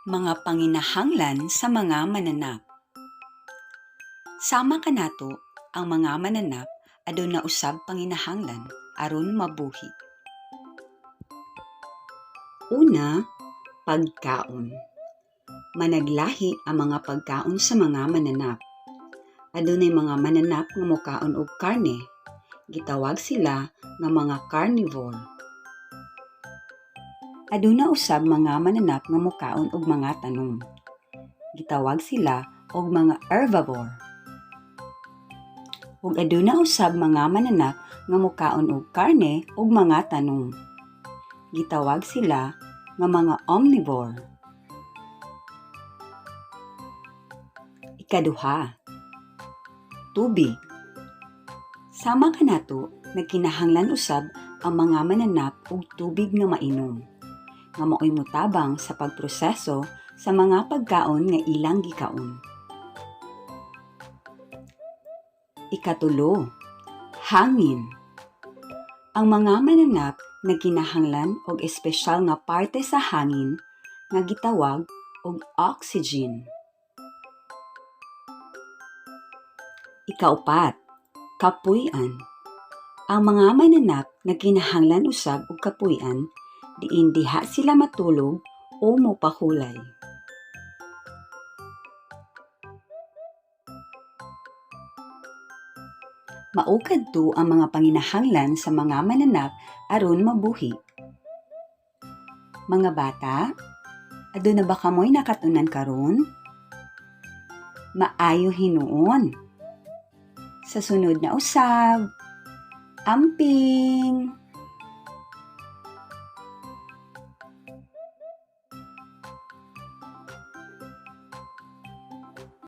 Mga panginahanglan sa mga mananap. Sama kanato, ang mga mananap aduna usab panginahanglan aron mabuhi. Una, pagkaon. Managlahi ang mga pagkaon sa mga mananap. Adunay mga mananap nga mokaon og karne. Gitawag sila nga mga carnivore. Aduna usab mga mananap nga mokaon og mga tanom. Gitawag sila og mga herbivore. Ug aduna usab mga mananap nga mokaon og karne ug mga tanom. Gitawag sila nga mga omnivore. Ikaduha, tubig. Sama kanato, nagkinahanglan usab ang mga mananap og tubig nga mainom, nga maoy motabang sa pagproseso sa mga pagkaon nga ilang gikaon. Ikatulo, hangin. Ang mga mananap nagkinahanglan og espesyal nga parte sa hangin nga gitawag og oxygen. Ikaupat, kapuy-an. Ang mga mananap nagkinahanglan usab og kapuy-an diin diha sila matulog o mopahulay. Mao kadto ang mga panginahanglan sa mga mananap aron mabuhi. Mga bata, aduna ba kamoy nakatunan karon? Maayo hinuon. Sa sunod na usab, amping!